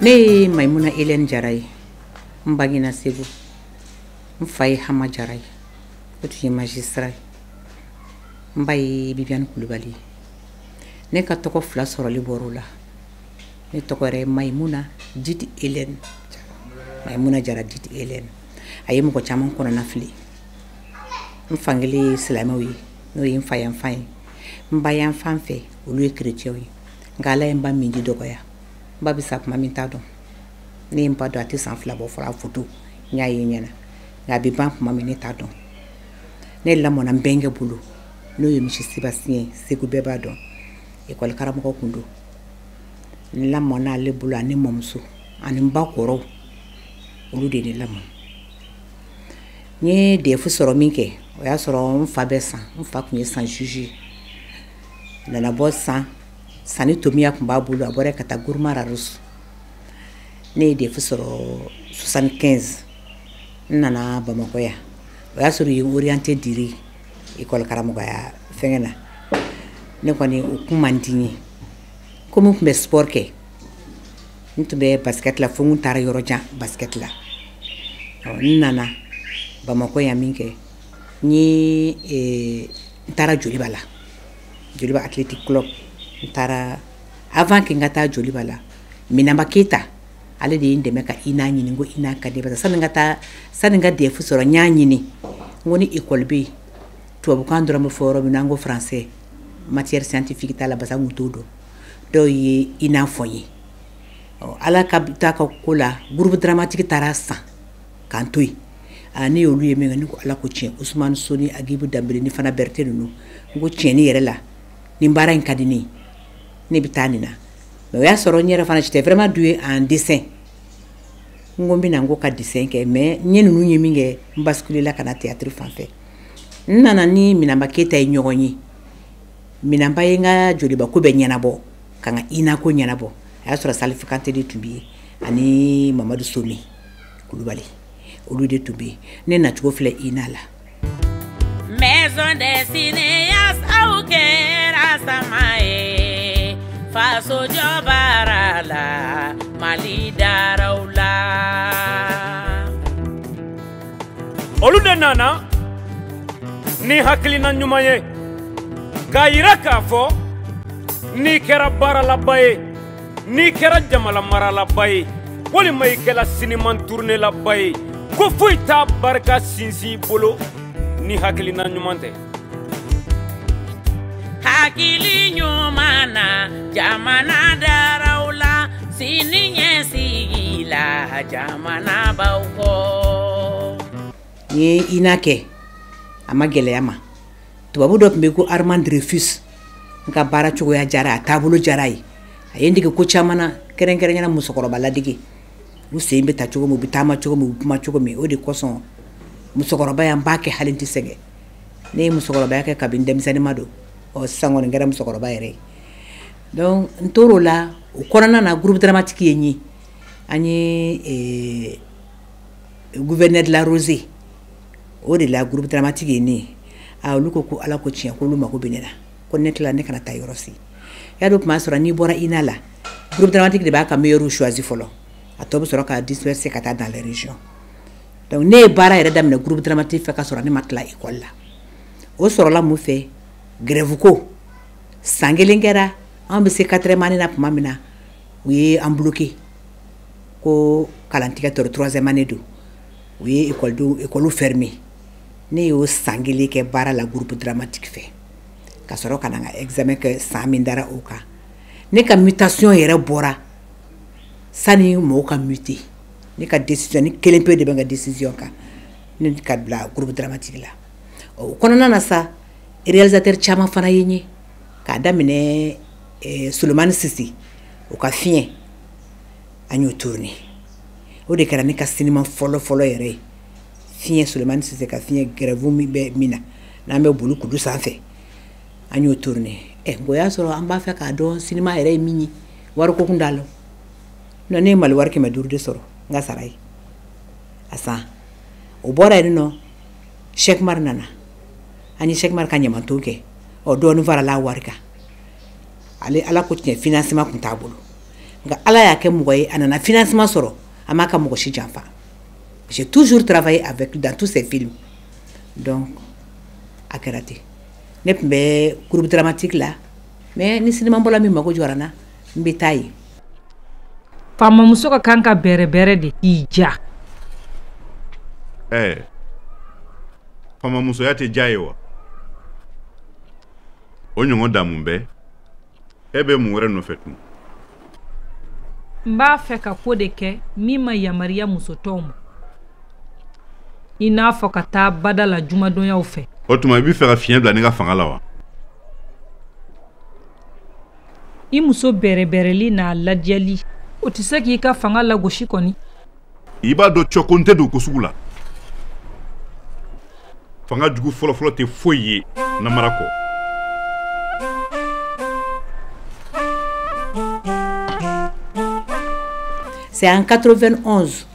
Ne ye Mayimuna Hélène Jara ye. N bangena Segu. N fa ye Hama Jara ye, o tun ye magistrat ye. N ba ye Bibiane Kulubali ye. Ne ka tɔgɔ fila sɔrɔli bɔr'o la. Ne tɔgɔ yɛrɛ ye Mayimuna dite Hélène, Mayimuna Jara dite Hélène. A ye mɔgɔ caman kɔnɔna fili. N fankelen ye silamɛw ye, n'o ye n fa yanfan ye. N ba yanfan fɛ, olu ye chrétienw ye. Nka Ala ye n ba minji dɔgɔya. N ba bɛ sa tuma min, t'a dɔn. Ne ye n ba dɔn, a tɛ san 2 bɔ fɔlɔ. A foto, n y'a ye n ɲɛna, nka a bɛ ban tuma min, ne t'a dɔn. Ne lamɔna n bɛnkɛ bolo, n'o ye Misi Sébastien ye. Segu bɛɛ b'a dɔn, ekɔli karamɔgɔ kun don. N lamɔna ale bolo ani mɔmuso ani n ba kɔrɔw, olu de ye ne lamɔ. N ye DEF sɔrɔ min kɛ, o y'a sɔrɔ n fa bɛ san. N fa tun ye san juge ye. A nana bɔ san sanni tomiya tun b'a bolo, a bɔra ka taa Gourma Rharous. Ne ye DEF sɔrɔ 75. N nana Bamakɔ yan. O y'a sɔrɔ u ye orienté diri école karamɔgɔya fɛngɛ na. Ne kɔni, o kun man di n ye. Komi n tun bɛ sport kɛ, n tun bɛ basket la, fo n taara yɔrɔ jan basket la. N nana Bamakɔ yan min kɛ, n ye n taara Joliba la, Joliba Athletic Club. N taara, avant que n ka taa Joliba la, Minanba Keyita, ale de ye n dɛmɛ ka INA ɲini. N ko INA ka di, parce que sani n ka taa, sani n ka DEF sɔrɔ, n y'a ɲini. N ko ni école bɛ yen, tubabukan dɔrɔn bɛ fɔ yɔrɔ min na, an ko français, matière scientifique t'a la, parce que an kun t'o dɔn. Dɔw ye INA fɔ n ye. Ala ka taa ka ko la, groupe dramatique taara san k'an to yen. A ne y'olu ye min kɛ, ne ko Ala ko tiɲɛ, Usumani Soni, Agibu Danbele ni Fana Berete ninnu, n ko tiɲɛni yɛrɛ la, nin baara in ka di ne ye, ne bɛ taa nin na. Mais o y'a sɔrɔ n yɛrɛ fana, j'étais vraiment douée en dessin. N ko n bɛna, n ko ka dessin kɛ, mais n ye ninnu ye min kɛ, n basculé la ka na théâtre fan fɛ. N nana ni Minanba Keyita ye ɲɔgɔn ye. Minanba ye n ka Joliba ko bɛɛ ɲɛnabɔ, ka n ka INA ko ɲɛnabɔ. A y'a sɔrɔ Salifu Kante de tun bɛ yen ani Mamadu Somi Kulubali, olu de tun bɛ yen. Ne nacogo filɛ INA la. Maison des cinéastes, aw kɛra sama ye faso jɔ baara la, Mali daraw la. Olu de nana ni hakilina ɲuman ye k'a yira k'a fɔ n'i kɛra baaralaba ye, n'i kɛra jamana maralaba ye, walima i kɛra sinima tournelaba ye, ko foyi t'a barika sinsin i bolo ni hakilina ɲuman tɛ. Hakili ɲuman na jamana daraw la, sini ɲɛsigi la jamana b'aw kɔ. N ye INA kɛ, a ma gɛlɛya ma. Tubabu dɔ tun bɛ yen ko Armand Dreyfus, n ka baara cogoya jara, a taabolo jara ye. A ye n dege ko caman na, kɛrɛnkɛrɛnnenya musokɔrɔba ladege, u sen bɛ ta cogo min, u bɛ taama cogo min, u bɛ kuma cogo min. O de kosɔn musokɔrɔba n b'a kɛ hali n tɛ sɛgɛn. Ne ye musokɔrɔbaya kɛ kabini denmisɛnnin ma don. Ɔ, sisan kɔni, n kɛra musokɔrɔba yɛrɛ ye. Donc n tor'o la. O kɔnɔna na, groupe dramatique ye n ye. An ye Gouverneur de la Rosée, o de la groupe dramatique ye ne ye. A olu ko ko Ala ko tiɲɛ, k'olu mago bɛ ne la, ko ne tila, ne kana taa yɔrɔ si. Y'a dɔn, tuma sɔrɔ n'i bɔra INA la, groupe dramatique de b'a ka meilleur choisi fɔlɔ, a tɔ bɛ sɔrɔ ka disperser ka taa dans les régions. Donc ne ye baara yɛrɛ daminɛ groupe dramatique fɛ ka sɔrɔ ne ma tila école la. O sɔrɔla mun fɛ? Grève ko. San kelen kɛra, an bɛ se quatrième année na tuma min na, u ye an bloqué ko kalantigɛ tɔ troisième année don. U ye école école fermé. Ne y'o san kelen kɛ baara la groupe dramatique fɛ, ka sɔrɔ ka na n ka examen kɛ. San min dara o kan, ne ka mutation yɛrɛ bɔra sani mɔgɔw ka muter. Ne ka décision, ni kelen pe de bɛ n ka décision kan, ne ka bila groupe dramatique la. O kɔnɔna na sa, réalisateur caman fana ye n ye, k'a daminɛ Solomani Sise, o ka Fiɲɛ, an y'o tourné. O de kɛra ne ka cinéma fɔlɔ fɔlɔ yɛrɛ ye. Fiɲɛ, Solomani Sise ka Fiɲɛ, grève min bɛ min na, n'an bɛ boli kulu sanfɛ, an y'o tourné. Ɛ, o y'a sɔrɔ an b'a fɛ k'a dɔn cinéma yɛrɛ ye min ye. Wariko kun t'a la. Ne ye Mali wari 500 de sɔrɔ n ka sara ye a san. O bɔra yen nɔ, Cheikh Mar nana, an ye Cheikh Mar ka Ɲamanton kɛ. Ɔ, dɔɔnin farala a wari kan. Ale, Ala ko tiɲɛ, financement tun t'a bolo. Nka Ala y'a kɛ mɔgɔ ye, a nana financement sɔrɔ, a m'a ka mɔgɔ si janfa. J'ai toujours travaillé avec dans tous ses films. Donc a kɛra ten. Ne tun bɛ groupe dramatique la, mais ni sinima bɔla min mago jɔra n na, n bɛ taa yen. Faamamuso ka kan ka bɛrɛbɛrɛ de k'i ja. Ɛɛ, faamamusoya tɛ diya ye wa? O ɲɔgɔn damu bɛ e bɛ mun wɛrɛ nɔfɛ tun? N b'a fɛ ka ko de kɛ min ma yamaruya muso tɔw ma, i n'a fɔ ka taa bada la jumadonyaw fɛ. O tuma i bɛ fɛ ka fiɲɛ bila ne ka fanga la wa? I muso bɛrɛbɛrɛli n'a ladiyali, o tɛ se k'i ka fanga lagosi kɔni. I b'a dɔn cɔ ko n tɛ don ko sugu la. Fanga jugu fɔlɔfɔlɔ tɛ foyi ye namara kɔ. C'est en 91,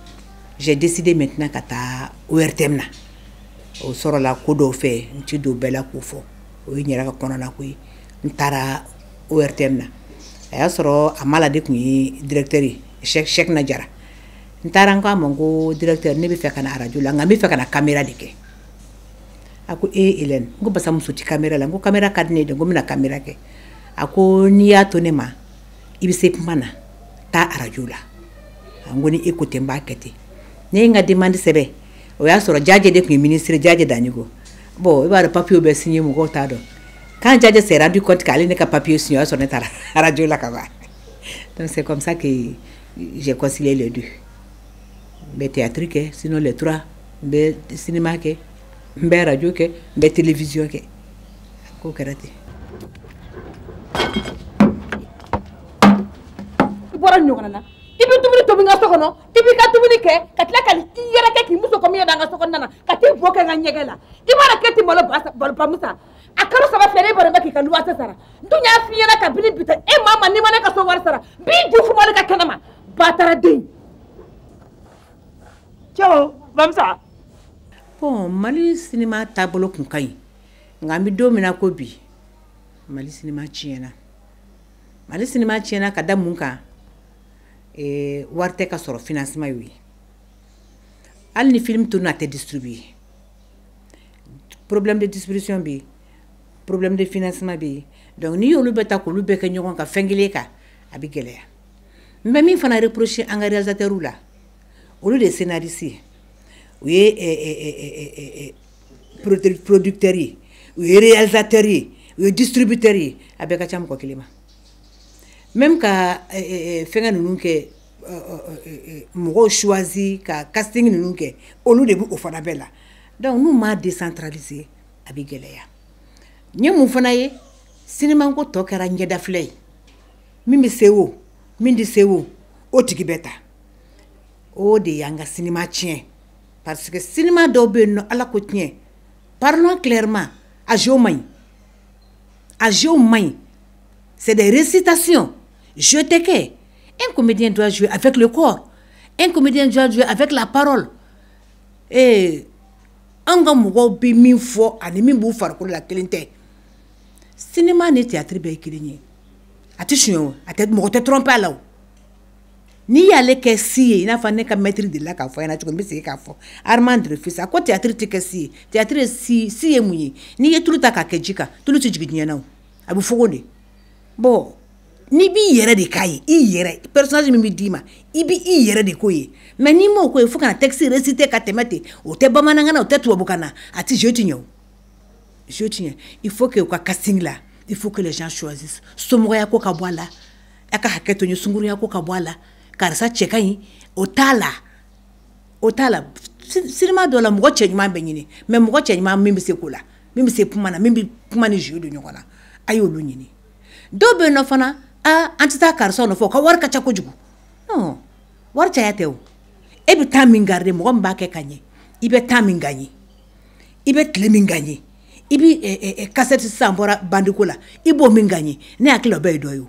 j'ai décidé maintenant ka taa ORTM na. O sɔrɔla ko dɔw fɛ, n ti don bɛɛ la k'o fɔ. O ye n yɛrɛ ka kɔnɔna ko ye. N taara ORTM na. A y'a sɔrɔ Amala de tun ye directeur ye, Cheikh na Jara. N taara, n ko a ma ko directeur, ne bɛ fɛ ka na radio la, nka n bɛ fɛ ka na caméra de kɛ. A ko ee Hélène, n ko basa muso ti caméra la, n ko caméra ka di ne ye de, n ko n bɛna caméra kɛ. A ko n'i y'a to ne ma, i bɛ se kuma na, taa radio la. N ko ni e ko ten, n b'a kɛ ten. Ne ye n ka demande sɛbɛn, o y'a sɔrɔ Jaje de tun ye ministre, Jaje Daɲogo. Bon, i b'a dɔn papier bɛ signé, mɔgɔw t'a dɔn. Quand Jaje s'est rendu compte qu'ale ne ka papier signé, o y'a sɔrɔ ne taara radio la ka ban. Donc c'est comme ça que j'ai concilié les deux. N bɛ théâtre kɛ, sinon les trois, n bɛ cinéma kɛ, n bɛ radio kɛ, n bɛ télévision kɛ. Ko kɛra ten. I bɔra ɲɔgɔn na, i bɛ dumuni tobi n ka so kɔnɔ, i b'i ka dumuni kɛ ka tila ka i yɛrɛ kɛ k'i muso kɔmi da n ka so kɔnɔna na, ka t'i bo kɛ n ka ɲɛgɛn la. I b'a dɔn k'e tɛ malo bamusa. A kalo 3 filɛ, ne bɔra bɛ k'i ka luwanse sara. N dun y'a f'i ɲɛna kabini bi tɛ, e maa ma n'i ma ne ka so wari sara, n b'i ju fumali ka kɛnɛ ma batara den. Cɛw bamusa. Bon, Mali cinéma taabolo kun ka ɲi, nka an bɛ don min na ko bi, Mali cinéma tiɲɛna. Mali cinéma tiɲɛna ka da mun kan? Wari tɛ ka sɔrɔ, financement y'o ye. Hali ni film tourne, a tɛ distribuer. Problème de distribution bɛ yen, problème de financement bɛ yen. Donc n'i y'olu bɛɛ ta k'olu bɛɛ kɛ ɲɔgɔn kan fɛn kelen kan, a bɛ gɛlɛya. N bɛ min fana reprocher an ka réalisateur la, olu de ye scénariste ye, u ye producteur ye, u ye réalisateur ye, u ye distributeur ye. A bɛɛ ka ca mɔgɔ kelen ma. Même ka fɛngɛ ninnu kɛ, mɔgɔw choisi ka casting ninnu kɛ, olu de bɛ o fana bɛɛ la. Donc n'u m'a décentraliser, a bɛ gɛlɛya. N ye mun fana ye? Sinima ko tɔ kɛra ɲɛdafilɛ ye. Min bɛ se o, min tɛ se o, o tigi bɛ ta. O de y'an ka sinima tiɲɛ, parce que sinima dɔw bɛ yen nɔ, Ala ko tiɲɛ, parlons clairement, a jeu man ɲi, a jeu man ɲi. C'est des récitations, jeu tɛ kɛ. Un comédien doit jouer avec le corps, un comédien doit jouer avec la parole. Ee, an ka mɔgɔw bɛ min fɔ ani min b'u farikolo la, kelen tɛ. Cinéma ni théâtre bɛɛ ye kelen ye. A tɛ suɲɛ o, a tɛ mɔgɔ tɛ tromper a la. O n'i y'ale kɛ si ye, i n'a fɔ ne ka maître delila k'a fɔ ɲɛna cogo min, n bɛ segin k'a fɔ, Armand Dreyfus, a ko théâtre tɛ kɛ si ye. Théâtre ye si, si ye mun ye? N'i ye tulu ta k'a kɛ ji kan, tulu tɛ jigin diɲɛ na, o a bɛ fogo de. Bon, n'i b'i yɛrɛ de k'a ye, i yɛrɛ personnage min bɛ d'i ma, i bɛ i yɛrɛ de k'o ye. Mais n'i m'o k'o ye, fo ka na texte réciter ka tɛmɛ ten, o tɛ bamanankan na, o tɛ tubabukan na, a tɛ jeu tɛ ɲɛ. O jeu tɛ ɲɛ. Il faut que u ka casting la, il faut que les gens choisissent. Somɔgɔya ko ka bɔ a la, a ka hakɛ to n ye, sunkurunya ko ka bɔ a la, karisa cɛ ka ɲi, o t'a la, o t'a la. Cinéma dɔw la, mɔgɔ cɛ ɲuman bɛ ɲini, mais mɔgɔ cɛ ɲuman min bɛ se ko la, min bɛ se kuma na, min bɛ kuma ni jeu don ɲɔgɔn na, a y'olu ɲini. Dɔw bɛ yen nɔ fana, aa, an tɛ taa karisa nɔfɛ, o ka wari ka ca kojugu. Non, wari caya tɛ o. E bɛ temps min garder, mɔgɔ min b'a kɛ ka ɲɛ, i bɛ temps min gagner, i bɛ tile min gagner, i bɛ cassette sisan bɔra bande ko la, i b'o min gagner, ne hakili la o bɛɛ ye dɔ ye. O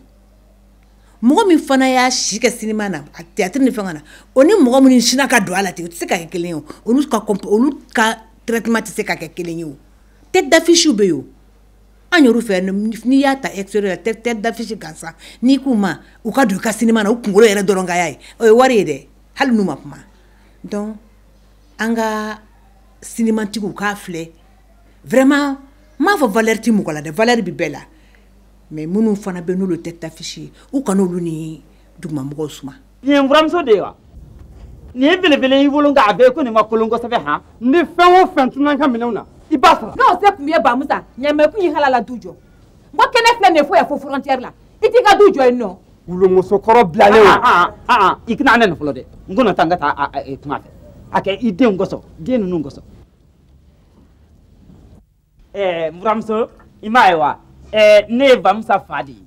mɔgɔ min fana y'a si kɛ cinéma na, a théâtre ni fɛn na, o ni mɔgɔ minnu sinna ka don a la ten, o tɛ se ka kɛ kelen ye o. Olu ka traitement tɛ se ka kɛ kelen ye. O tête d'affiche bɛ yen o. An yɛrɛ fɛ n'i y'a ta extérieur la, tête d'affiche gansan, n'i k'u ma u ka don i ka cinéma na, u kunkolo yɛrɛ dɔrɔn ka y'a ye, o ye wari ye dɛ, hali n'u ma kuma. Donc an ka cinématigiw k'a filɛ vraiment. N m'a fɔ valeur ti mɔgɔ la dɛ, valeur bi bɛɛ la, mais minnu fana bɛ n'olu tête d'affiche ye, u kan'olu ni dugumamɔgɔw suma. Nin ye n buramuso de ye wa? Nin ye belebele y'i bolo, nka a bɛɛ ko nin ma kolon kosɛbɛ han. Ni fɛn o fɛn tununa n ka minɛnw na, i b'a sɔrɔ. N'o se tun ye Bamusa, ɲamɛ kun y'i halala du jɔ. N ko kɛnɛ filɛ nin ye fo yan fo frontière la, i t'i ka du jɔ yen nɔ. Wolomusokɔrɔ bilalen o. I kana ne fɔlɔ dɛ, n ko na taa n ka taa kuma fɛ. A kɛ i denw kosɔn, den ninnu kosɔn. N buramuso, i m'a ye wa? Ne ye Bamusa fa de ye.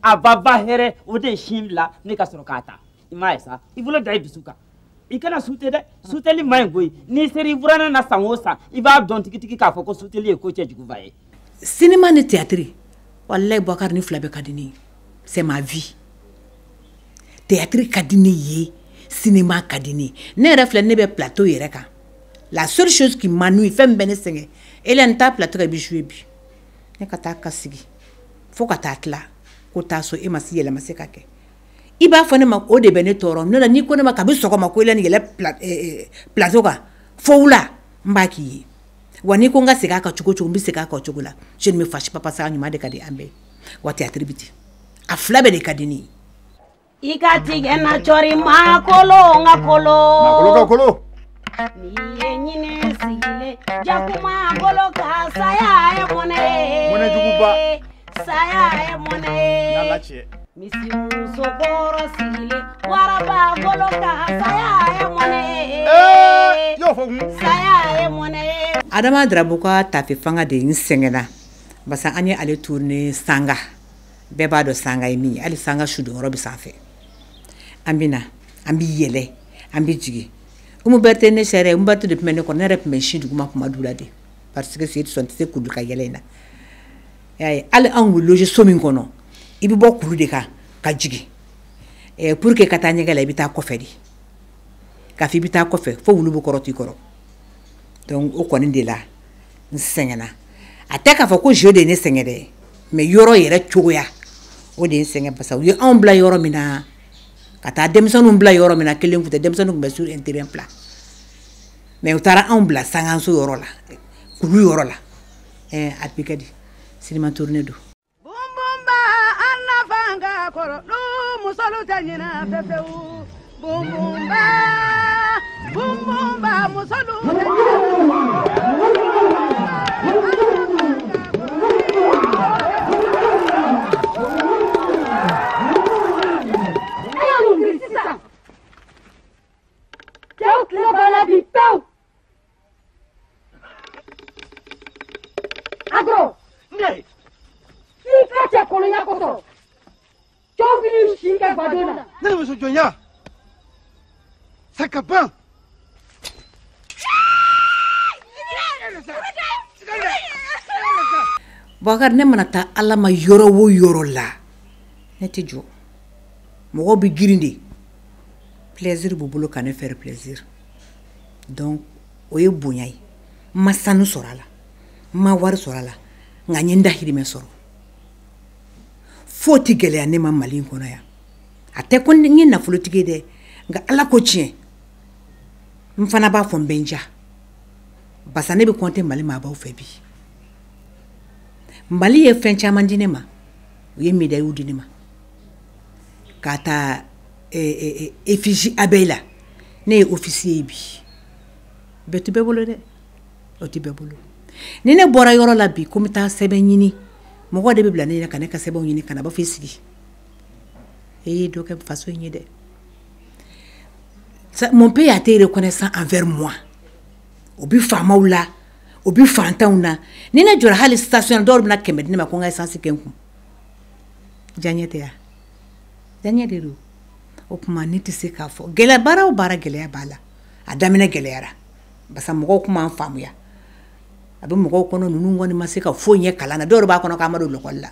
A ba ba hɛrɛ, o de ye sin bila ne ka sɔrɔ k'a ta. I m'a ye sa, i bolo da i dusu kan. I kana sute dɛ, suteli man ɲi koyi. N'i sera i buranna na san o san, i b'a dɔn tigitigi k'a fɔ ko suteli ye ko cɛjuguba ye. Cinéma ni théâtre, walayi Boubacar, ni fila bɛɛ ka di ne ye. C'est ma vie. Théâtre ka di ne ye, cinéma ka di ne ye. Ne yɛrɛ filɛ, ne bɛ plateau yɛrɛ kan. La seule chose qui m'ennuie, fɛn min bɛ ne sɛgɛn, Hélène, taa plateau kan, i bɛ jouer bi. Ne ka taa ka sigi fo ka taa tila ko taa so, e ma se yɛlɛma se ka kɛ. I b'a fɔ ne ma, o de bɛ ne tɔɔrɔ. Ne la, n'i ko ne ma kabi sɔgɔma ko Hélène yɛlɛ plateau kan fo wula, n b'a k'i ye. Wa n'i ko n ka segin a kan cogo o cogo, n bɛ segin a kan o cogo la. Je ne me fâche pas, parce que a ɲuman de ka di an bɛɛ ye. Wa théâtre bɛ ten, a fila bɛɛ de ka di ne ye. I ka tigɛ na cɔri maa kolo n ka kolo. Maa kolo ka kolo. N'i ye ɲinɛ sigilen jakuma bolo ka saya ye mɔnɛ ye. Mɔnɛ juguba. Saya ye mɔnɛ ye. N'Ala cɛ. Misimuso kɔrɔ sigilen waraba bolo ka saya ye mɔnɛ ye. Ee, y'o fɔ kun. Saya ye mɔnɛ ye. Adama Darabo ka tafe fanga de ye n sɛgɛnna, parce que an ye ale tourner Sanga. Bɛɛ b'a dɔn Sanga ye min ye, hali Sanga sudonyɔrɔ bɛ sanfɛ. An bɛ na, an bɛ yɛlɛ, an bɛ jigin. Umu Berete, ne sɛrɛ, Umu Berete de tun bɛ ne kɔnɔ, ne yɛrɛ tun bɛ sin duguma kuma du la de, parce que sen sɔn tɛ se kulu ka yɛlɛ in na. I y'a ye, hali anw bɛ loger so min kɔnɔ, i bɛ bɔ kulu de kan ka jigin. Pour que ka taa ɲɛgɛn la, i bɛ taa kɔfɛ de. K'a fɔ i bɛ taa kɔfɛ fo wulu bɛ kɔrɔtɔ i kɔrɔ. Donc o kɔni de la n sɛgɛnna. A tɛ k'a fɔ ko jeu de ye ne sɛgɛn dɛ, mais yɔrɔ yɛrɛ cogoya o de ye n sɛgɛn, parce que u ye anw bila yɔrɔ min na, ka taa denmisɛnninw bila yɔrɔ min na, kelen tun tɛ, denmisɛnninw tun bɛ sur un terrain plat, mais u taara anw bila sankanso yɔrɔ la, kulu yɔrɔ la. A bɛ kɛ di, cinéma tourné don. Bunbunba an nafa ka kɔrɔ, musolu tɛ ɲinɛ fewu. Bunbunba, bunbunba, musolu tɛ ɲinɛ. Cɛw tile banna bi pewu. Agro. Ne. I ka cɛ kolonya kosɔn, cɛw bɛ n'i si kɛ badon na. Ne muso jɔnya. Sa ka ban. Boubacar, ne mana taa Ala ma yɔrɔ o yɔrɔ la, ne tɛ jɔ. Mɔgɔw bɛ girin de. Plaisir b'u bolo ka ne faire plaisir. Donc o ye bonya ye. N ma sanu sɔrɔ a la, n ma wari sɔrɔ a la, nka n ye n dahirimɛ sɔrɔ. Foyi tɛ gɛlɛya ne ma Mali in kɔnɔ yan. A tɛ ko n ye nafolotigi ye dɛ, nka Ala ko tiɲɛ, n fana b'a fɔ n bɛ n diya. Barisa ne bɛ compter Mali maabaw fɛ bi. Mali ye fɛn caman di ne ma, u ye médailles di ne ma. Ka taa effigie abeille la, ne ye officier ye bi. Bɛɛ tɛ bɛɛ bolo dɛ, o tɛ bɛɛ bolo. Ni ne bɔra yɔrɔ la bi ko n bɛ taa sɛbɛn ɲini, mɔgɔ de bɛ bila ne ɲɛ ka ne ka sɛbɛnw ɲini ka na, b'a fɔ i sigi. E ye dɔ kɛ faso in ye dɛ. Mon pays a été reconnaissant envers moi. O bɛ faamaw la, o bɛ fantanw na. Ni ne jɔra hali station, dɔw bɛna 100 di ne ma ko n ka essence kɛ n kun. Diyaɲɛ tɛ ya? Diyaɲɛ de don. O tuma ne tɛ se k'a fɔ gɛlɛya, baara o baara gɛlɛya b'a la. A daminɛ gɛlɛyara, parce que mɔgɔw kun m'an faamuya. A bɛ mɔgɔw kɔnɔ ninnu kɔni ma se ka foyi ɲɛ kalan na, dɔw b'a kɔnɔ k'an ma don lakɔli la.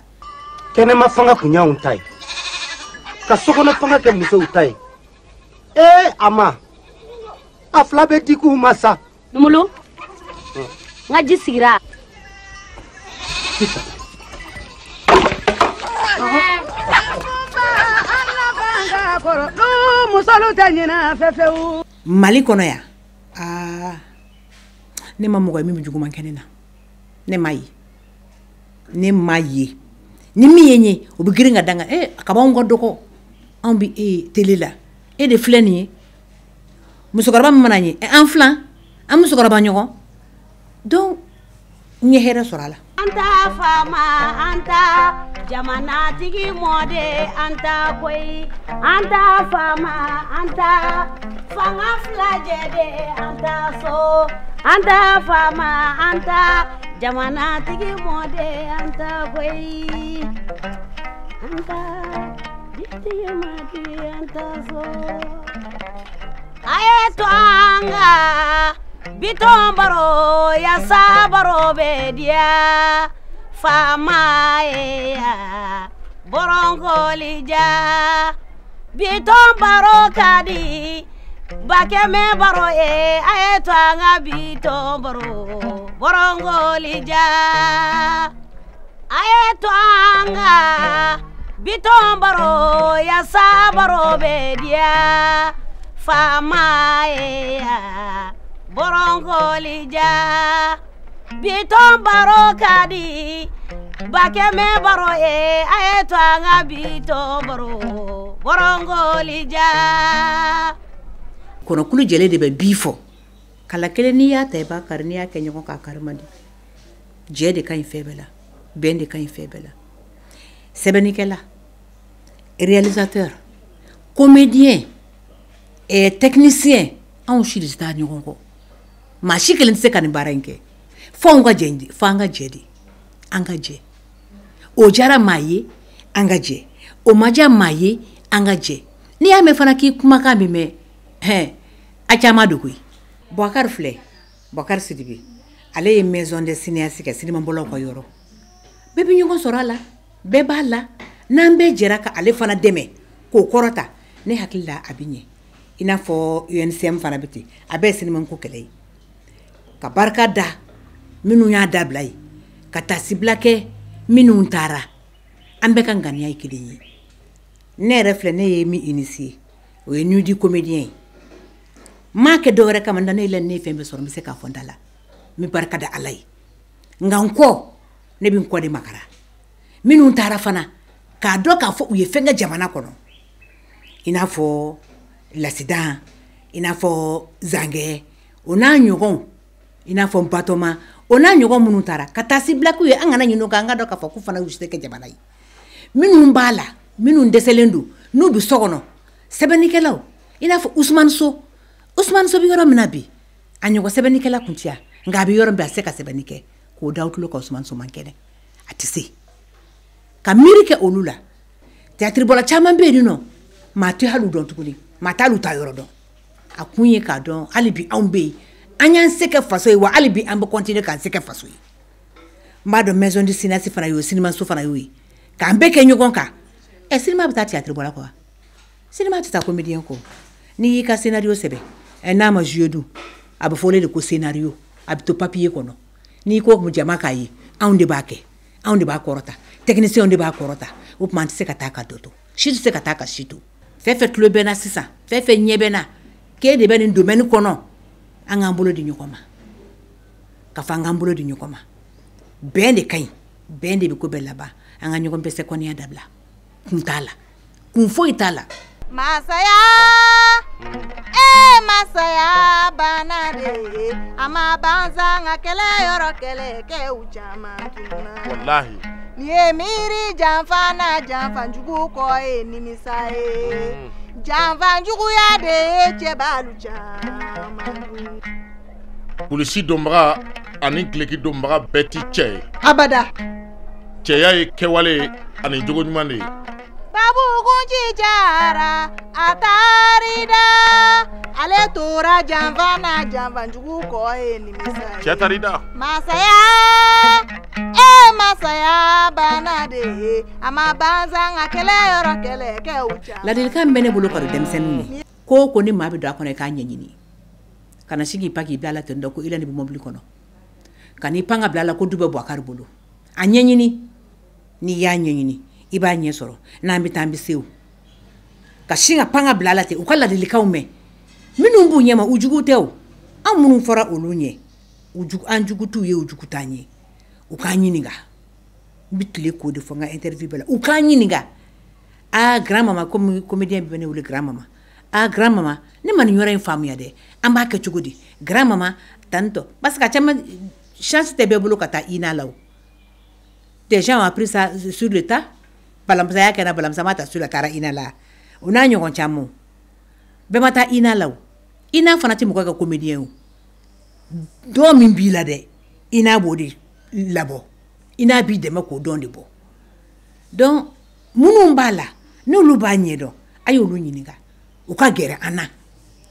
Kɛnɛma fanga kun y'anw ta ye, ka sokɔnɔ fanga kɛ musow ta ye. Ee, a ma a fila bɛ di k'u ma sa. Numulu, n ka ji sigira. Sisan. Mali kɔnɔ yan, aa, ne ma mɔgɔ ye min bɛ juguman kɛ ne na. Ne ma ye, ne ma ye. Ni min ye n ye, o bɛ girin ka da n kan. Kaban ka dɔgɔ, anw bɛ e télé la, e de filɛ nin ye. Musokɔrɔba min mana n ye, an filan, an musokɔrɔba ɲɔgɔn. Donc n ye hɛrɛ sɔrɔ a la. An ta faama, an ta jamanatigi mɔden, an ta koyi. An ta faama, an ta fanga filajɛ de, an ta so. An ta faama, an ta jamanatigi mɔden, an ta koyi. An ta ditigi madi, an ta so. A ye to an ka bitɔn baro, yasa baro bɛ diya faama ye ya bɔrɔnkoli ja. Bitɔn baro ka di bakɛmɛ baro ye, a ye to an ka bitɔn baro bɔrɔnkoli ja. A ye to an ka bitɔn baro, yasa baro bɛ diya faama ye ya bɔrɔnkoli ja. Bitɔn baro ka di bakɛmɛ baro ye, a ye to an ka bitɔn baro bɔrɔnkoli ja. Kɔnɔkulu jɛlen de bɛ bi fɔ. Kala kelen n'i y'a ta i b'a kari, n'i y'a kɛ ɲɔgɔn kan a kari man di. Jɛ de ka ɲi fɛn bɛɛ la, bɛn de ka ɲi fɛn bɛɛ la. Sɛbɛnnikɛla, réalisateur, comédien, technicien, anw si de tɛ taa ɲɔgɔn kɔ. Maa si kelen tɛ se ka nin baara in kɛ. Fo anw ka jɛ, fo an ka jɛ de, an ka jɛ. O diyara maa ye, an ka jɛ. O ma diya maa ye, an ka jɛ. N'i y'a mɛn fana k'i kumakan bɛ mɛn, hɛn, a caman de koyi. Boubacar filɛ, Boubacar Sidibe, ale ye maison des cinéastes kɛ, sinimabɔlaw ka yɔrɔ. Bɛɛ bɛ ɲɔgɔn sɔrɔ a la, bɛɛ b'a la. N'an bɛɛ jɛra ka ale fana dɛmɛ k'o kɔrɔta, ne hakili la a bɛ ɲɛ. I n'a fɔ UNCM fana bɛ ten, a bɛɛ ye sinimako kɛlɛ ye. Ka barika da minnu y'a dabila ye, ka taasibila kɛ minnu taara, an bɛɛ ka ŋaniya ye kelen ye. Ne yɛrɛ filɛ, ne ye min initié, o ye Nuit du comédien ye. N m'a kɛ dɔwɛrɛ kama, ne la ne ye fɛn bɛɛ sɔrɔ, n bɛ se k'a fɔ n da la. N bɛ barika da Ala ye. Nka n kɔ, ne bɛ n kɔ de makara. Minnu taara fana, k'a dɔn k'a fɔ u ye fɛn kɛ jamana kɔnɔ. I n'a fɔ Lasidan, i n'a fɔ Zangɛ, o n'a ɲɔgɔnw, i n'a fɔ Batɔma, o n'a ɲɔgɔn minnu taara ka taa sibila k'u ye, an kana ɲinɛ o kan, an ka dɔn k'a fɔ k'u fana y'u se kɛ jamana ye. Minnu b'a la, minnu dɛsɛlen don, n'u bɛ so kɔnɔ, sɛbɛnnikɛlaw, i n'a fɔ Usumani So. Usumani So bɛ yɔrɔ min na bi, a ɲɔgɔn sɛbɛnnikɛla kun tɛ yan, nka a bɛ yɔrɔ min bi, a tɛ se ka sɛbɛnni kɛ. K'o da aw tulo kan, Usumani So man kɛnɛ, a tɛ se. Ka miiri kɛ olu la. Théâtre bɔla caman bɛ yen nɔ, maa tɛ hali u dɔn tuguni, maa t'hali u ta yɔrɔ dɔn. A kun ye k'a dɔn hali bi anw bɛ yen, an y'an se kɛ faso ye, wa hali bi an bɛ continuer k'an se kɛ faso ye. N b'a dɔn maison du cinéaste fana y'o ye, cinéma-so fana y'o ye. K'an bɛɛ kɛ ɲɔgɔn kan. Cinéma bɛ taa théâtre bɔla kɔ wa? Cinéma tɛ taa comédien kɔ. N'i y'i ka scénario sɛbɛn, n'a ma jouer dun, a bɛ fɔ o de ko scénario, a bɛ to papier kɔnɔ. N'i ko jama k'a ye, anw de b'a kɛ, anw de b'a kɔrɔta, technicien de b'a kɔrɔta. O tuma an tɛ se ka taa ka dɔ to, si tɛ se ka taa ka si to. Fɛn fɛn tulo bɛ n na sisan, fɛn fɛn ɲɛ bɛ n na, k'e de bɛ nin domaine kɔnɔ, an k'an bolo di ɲɔgɔn ma. Ka fɔ an k'an bolo di ɲɔgɔn ma. Bɛn de ka ɲi, bɛn de bɛ ko bɛɛ laban. An ka ɲɔgɔn bɛsɛ kɔniya dabila. Kun t'a la, kun foyi t'a la. Masaya, masaya banna de, a ma ban sa, nka kɛlɛ yɔrɔ kɛlɛ kɛw caman tununna. Walahi. Nin ye miiri janfa na janfanjugu kɔ ye nimisa ye. Janfanjuguya de ye cɛbalu caman dun. Kulisi donbaga ani gileki donbaga bɛɛ ti cɛ ye. Abada. Cɛya ye kɛwale ye ani jogo ɲuman de ye. Babu kunci jara, a taar'i da, ale tora janfa na janfanjugu kɔ ye nimisa ye. Cɛ taar'i da. Masaya, masaya banna de ye, a ma ban sa, nka kɛlɛ yɔrɔ kɛlɛ kɛw caman. Ladilikan min bɛ ne bolo ka don denmisɛnninw ye, ko o ko ni maa bɛ don a kɔnɔ i k'a ɲɛɲini. Kana sin k'i pan k'i bila a la ten dɔ ko Ilani bɛ mobili kɔnɔ. Ka n'i pan ka bila a la ko du bɛ Boubacar bolo. A ɲɛɲini, n'i y'a ɲɛɲini, I b'a ɲɛ sɔrɔ. N'an bɛ taa, an bɛ se o. Ka sin ka pan ka bila a la ten, u ka ladilikanw mɛn. Minnu b'u ɲɛma, u jugu tɛ o. An minnu fɔra olu ɲɛ, an jugu t'u ye, u jugu t'an ye. U k'an ɲininka. N bɛ tile k'o de fɔ n ka interview bɛɛ la. U k'an ɲininka. Ah, grand mama, comme comédien bɛ ne wele grand mama. Ah, grand mama, ne ma nin yɔrɔ in faamuya dɛ. An b'a kɛ cogo di? Grand mama, tantɔ. Parce que a caman chance tɛ bɛɛ bolo ka taa INA la o. Des gens ont appris ça sur le tas. Balamisa y'a kɛ na, Balamisa ma ta sur la taara INA la. O n'a ɲɔgɔn caman. Bɛɛ ma taa INA la o. INA fana tɛ mɔgɔ kɛ comédien o. Dɔn min b'i la dɛ, INA b'o de labɔ. INA b'i dɛmɛ k'o dɔn de bɔ. Donc minnu b'a la, n'olu b'a ɲɛdɔn, a y'olu ɲininka. U ka gɛrɛ an na.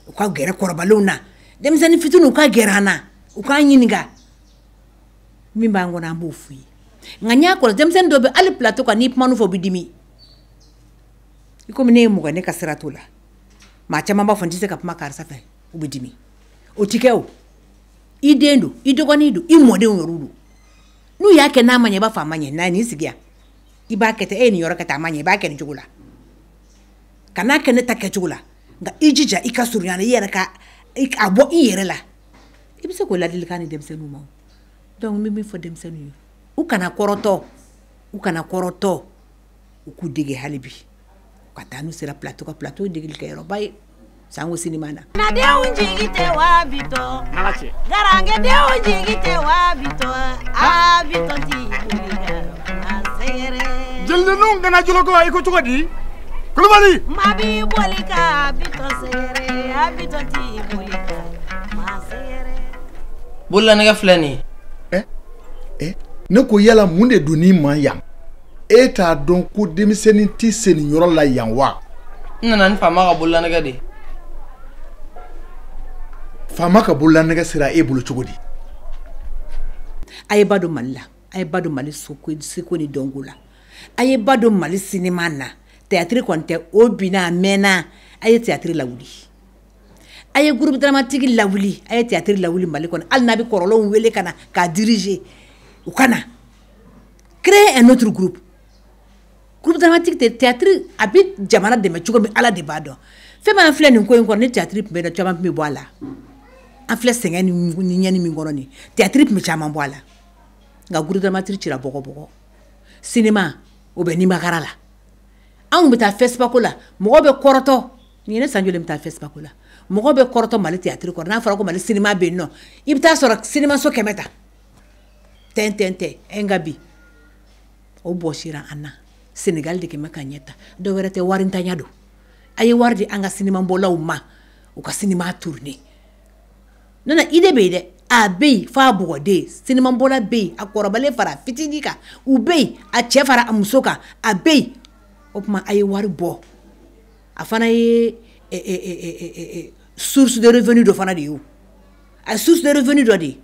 U ka gɛrɛ kɔrɔbalenw na. Denmisɛnnin fitininw ka gɛrɛ an na. U k'an ɲininka. Min b'an kɔnɔ, an b'o f'u ye. Nka n y'a kɔlɔsi, denmisɛnnin dɔw bɛ hali plateau kan, n'i kumana u fɛ, u bɛ dimi. I komi ne ye mɔgɔ ye, ne ka sira t'o la. Maa caman b'a fɔ n tɛ se ka kuma karisa fɛ, u bɛ dimi. O ti kɛ o. I den don, i dɔgɔnin don, i mɔdenw yɛrɛ don. N'u y'a kɛ n'a ma ɲɛ, i b'a fɔ a ma ɲɛ. N'a ye nin sigi yan, i b'a kɛ ten, e ye nin yɔrɔ kɛ tan, a ma ɲɛ, i b'a kɛ nin cogo la. Kan'a kɛ ne ta kɛcogo la, nka i jija i ka surunya la, i yɛrɛ ka a bɔ i yɛrɛ la. I bɛ se k'o ladilikan di denmisɛnninw ma. Donc n bɛ min fɔ denmisɛnninw ye, u kana kɔrɔtɔ, u kana kɔrɔtɔ, u k'u dege hali bi. U ka taa n'u sera plateau kan, plateau ye degeli kɛyɔrɔba ye sango sinima na. Nadenw jigi tɛ wa bitɔ, garankɛdenw jigi tɛ wa bitɔ, a bitɔ ti boli ka ma sɛgɛrɛ. Jelininw kana joloko i ko cogo di? Kulubali. Ma bi boli ka bitɔ sɛgɛrɛ, a bitɔ ti boli ka ma sɛgɛrɛ. Bololanɛgɛ filɛ nin ye. Ne ko yala mun de donn'i ma yan? E t'a dɔn ko denmisɛnnin tɛ se nin yɔrɔ la yan wa? N nana ni faama ka bololanɛgɛ de ye. Faama ka bololanɛgɛ sera e bolo cogo di? A ye ba don Mali la, a ye ba don Mali seko ni dɔnko la, a ye ba don Mali sinima na. Théâtre kɔni tɛ, o binna a mɛnna. A ye théâtre lawuli, a ye groupe dramatique lawuli, a ye théâtre lawuli Mali kɔnɔ. Hali n'a bɛ kɔrɔlenw wele ka na k'a diriger, u ka na créer un autre groupe. Groupe dramatique tɛ théâtre, a bɛ jamana dɛmɛ cogo min, Ala de b'a dɔn. Fɛn min an filɛ nin ko in kɔnɔ, ni théâtre tun bɛ yen nɔ, caman tun bɛ bɔ a la. An filɛ sɛgɛn ni ɲɛni min kɔnɔ nin, théâtre tun bɛ caman bɔ a la. Nka groupe dramatique cira bɔgɔ bɔgɔ. Cinéma, o bɛ nimakara la. Anw bɛ taa FESPACO la, mɔgɔ bɛ kɔrɔtɔ. Nin ye ne san joli bɛ taa FESPACO la. Mɔgɔ bɛ kɔrɔtɔ Mali théâtre kɔrɔ. N'a fɔra ko Mali cinéma bɛ yen nɔ, i bɛ taa sɔrɔ cinéma so 100 ta. Tɛn tɛn tɛ, nka bi o bɔsira an na. Sénégal de kɛmɛ ka ɲɛ ta. Dɔw wɛrɛ tɛ, warintanya don. A ye wari di an ka cinéma bɔlaw ma, u ka cinéma tourner. Non non, idée bɛ yen dɛ. A bɛ yen f'a bɔgɔden. Cinéma bɔla bɛ yen, a kɔrɔbalen fara fitinin kan, u bɛ yen, a cɛ fara a muso kan, a bɛ yen. O tuma a ye wari bɔ. A fana ye source de revenu dɔ fana de ye o. A ye source de revenu dɔ de ye.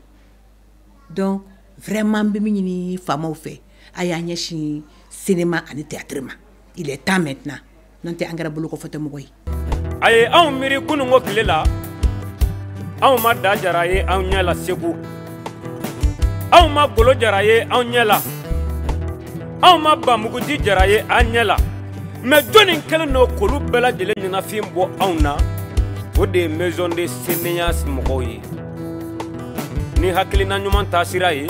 Donc vraiment n bɛ min ɲini faamaw fɛ, a y'an ɲɛsin cinéma ani théâtre ma. Il est temps maintenant. N'o tɛ, an kɛra bolokɔfɛtɔ mɔgɔ ye. A ye anw miiri kununko tile la, anw ma da jara ye anw ɲɛ la Segu, anw ma golo jara ye anw ɲɛ la, anw ma bamuguji jara ye an ɲɛ la. Mɛ jɔnni kɛlen don k'olu bɛɛ lajɛlen ɲɛnafin bɔ anw na? O de ye maison de cinéaste mɔgɔw ye. Ni hakilina ɲuman taasira ye,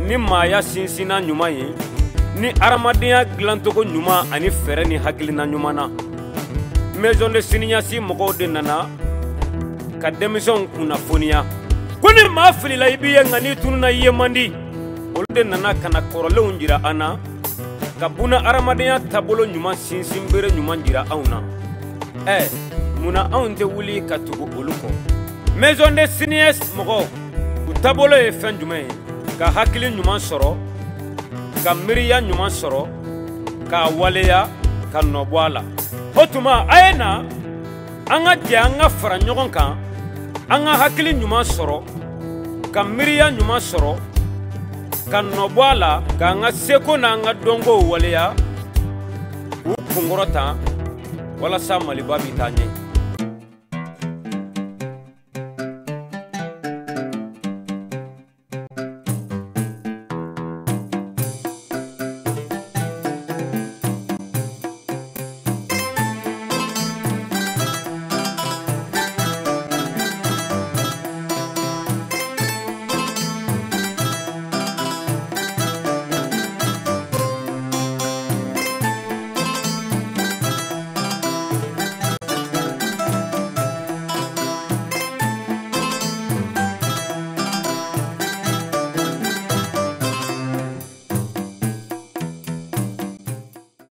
ni maaya sinsinna ɲuman ye, ni adamadenya dilancogo ɲuman ani fɛɛrɛ ni hakilina ɲuman na, maison de cinéaste mɔgɔw de nana ka denmisɛnw kunnafoniya ko ni maa filila i b'i ye, nka n'i tununa i ye man di. Olu de nana ka na kɔrɔlenw jira an na, ka buna adamadenya taabolo ɲuman sinsin bere ɲuman jira anw na. Ɛ, munna anw tɛ wuli ka tugu olu kɔ? Maison de cinéaste mɔgɔw, u taabolo ye fɛn jumɛn ye? Ka hakili ɲuman sɔrɔ, ka miiriya ɲuman sɔrɔ, k'a waleya, ka nɔ bɔ a la. O tuma a ye na an ka jɛ, an ka fara ɲɔgɔn kan, an ka hakili ɲuman sɔrɔ, ka miiriya ɲuman sɔrɔ, ka nɔ bɔ a la, k'an ka seko n'an ka dɔnkow waleya, k'u kunkɔrɔta walasa Maliba bɛ taa ɲɛ.